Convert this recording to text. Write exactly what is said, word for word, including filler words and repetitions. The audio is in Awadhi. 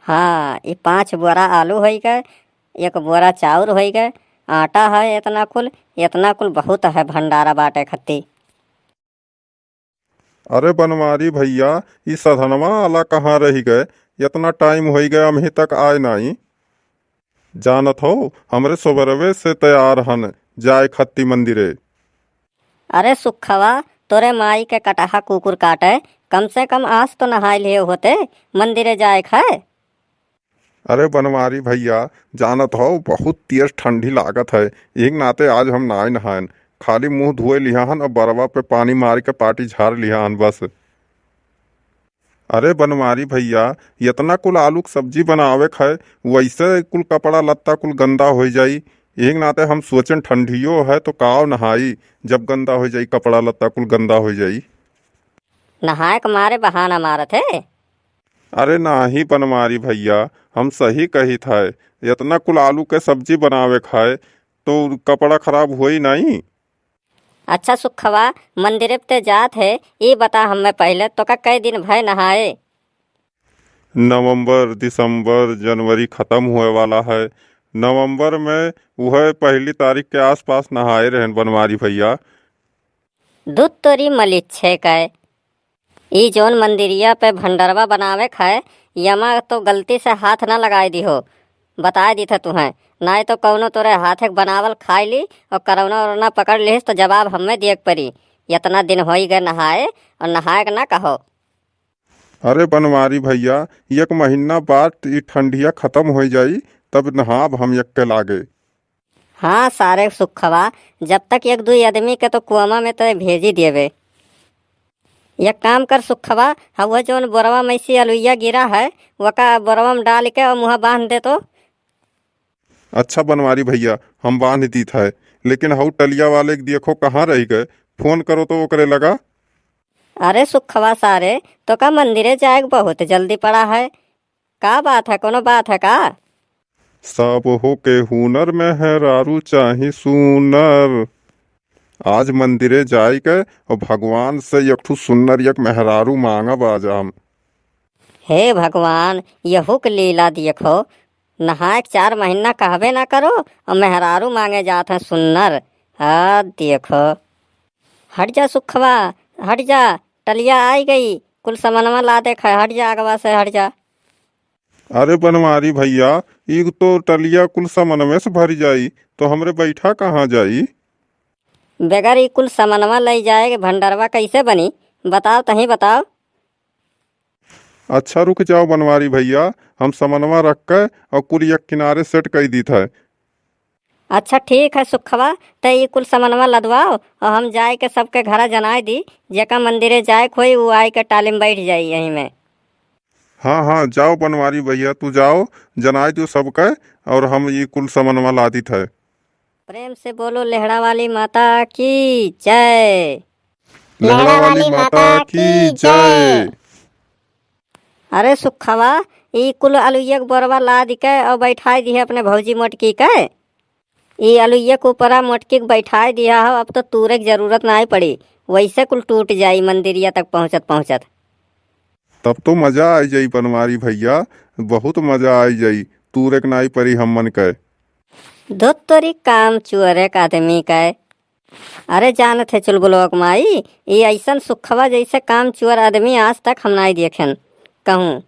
हाँ, ई पाँच बोरा आलू होइ गए, एक बोरा चाउर होइ गए, आटा है एतना कुल, एतना कुल बहुत है भंडारा बाँटे खत्ती। अरे बनवारी भइया, ई सधनवा आला कहाँ रहि गए? एतना टाइम होइ गए, अमही तक आए नाई। जानत हो, हमरे सोबरवे से तैयार हन जाए खत्ती मंदिरे। अरे सुखवा, तोरे माई के कटहा कुकुर काटे, कम से कम आज तो नहाए लिहे होते, मंदिरे जाए क है। अरे बनवारी भइया, जानत हो, बहुत तेज ठंडी लागत है, एक नाते आज हम नाय नहायन, खाली मुँह धोए लिहा हन और बरवा पे पानी मार के पाटी झार लिहा हन बस। अरे बनवारी भइया, एतना कुल आलू क सब्जी बनावे क है, वैसे कुल कपड़ा लत्ता कुल गंदा होइ जाई, एक नाते हम सोचेन ठंडियो है तो काव नहाई, जब गंदा होइ जाई, कपड़ा लत्ता कुल गंदा होइ जाई। नहाए क मारे बहाना मारत है। अरे नाही बनवारी भइया, हम सही कहित है, एतना कुल आलू के सब्जी बनावे क है, तो कपड़ा खराब होई नाई। अच्छा सुखवा, मंदिरे पे ते जात है, ई बता हमें पहिले, तोका कई दिन भय नहाए? नवंबर, दिसंबर, जनवरी खतम होए वाला है। नवंबर में उहे पहली तारीख के आसपास नहाए रहेन बनवारी भइया। दूध तोरी मलिच्छे कै। ई जौन मंदिरिया पे भंडरवा बनावे क है, यमा तो गलती से हाथ ना लगाए दिहो, बताए दीथे तुहें, नाय तो कौनो तोरे हाथे क बनावल खाए ली और कोरोना ओरोना पकड़ लिहिस तो जवाब हमें दिए क परी। एतना दिन होई गए नहाए और नहाए क ना कहो। अरे बनवारी भइया, एक महीना बाद ई ठंडिया खतम होइ जाई, तब नहाब हम एक्के लागे। हाँ सारे सुखवा, जब तक एक दुई आदमी के तो कुआमा में तो भेजी देबे। एक काम कर सुखवा, हउआ जौन बोरवा में से अलुइया गिरा है, वका बोरवा में डाल के और मुँह बांध दे तो। अच्छा बनवारी भइया, हम बांध दीत है, लेकिन हऊ टलिया वाले के देखो कहाँ रहि गए, फोन करो तो ओकरे लगा। अरे सुखवा सारे, तोका मंदिरे जाए के बहुत जल्दी पड़ा है, का बात है, कोनो बात है का? सब हो के हुनर मेहरारू चाही सुनर। आज मंदिरे जाए के और भगवान से एक ठू सुन्नर एक मेहरारू मांगब आज हम। हे भगवान, यहू के लीला देखो, नहाए के चार महीना कहबे ना करो और मेहरारू मांगे जात हैं सुन्नर। हाँ देखो, हट जा सुखवा, हट जा, टलिया आई गई, कुल समनवा ला दे खाए, हट जा अगवा से, हट जा। अरे बनवारी भइया, ई तो टलिया कुल समनवे से भर जाई, तो हमरे बैठा कहाँ जाई? बेगर ई कुल समनवा लई जाए के भंडरवा कैसे बनी? बताओ, तहीं बताओ। अच्छा रुक जाओ बनवारी भइया, हम समनवा रख के और कुल एक किनारे सेट कई दीत है। अच्छा ठीक है सुखवा, ते ई कुल समनवा लदवाओ और हम जाए के सबके घरा जनाए दी, जेका मंदिरे जाए के होई, उ आए के टाली में बैठ जाई यहीं में। हाँ, हाँ, जाओ बनवारी भइया, तू जाओ, जनाए दियो सबके, और हम ई कुल समनवा लादित है। प्रेम से बोलो लेहड़ा वाली माता की जय। लेहड़ा वाली माता की जय। अरे सुखवा, ई कुल अलुइया के बोरवा लाद के और बैठाए दिहे अपने भौजी मोटकी के। ई अलुइया के ऊपरा मोटकी के बैठाए दिहा हो, अब तो तूरे के जरूरत नाई पड़ी, वैसे कुल टूट जाई मंदिरिया तक पहुँचत पहुँचत। तब तो मजा आई जाई बनवारी भइया, बहुत मजा आई जाई, तूरे के नाई पड़ी हमन के। धुत तोरी काम चुअरे के आदमी के। अरे जानत है चुलबुलवा के माई, ई अइसन सुखवा जैसे काम चुअर आदमी आज तक हम नाई देखेन कहूँ।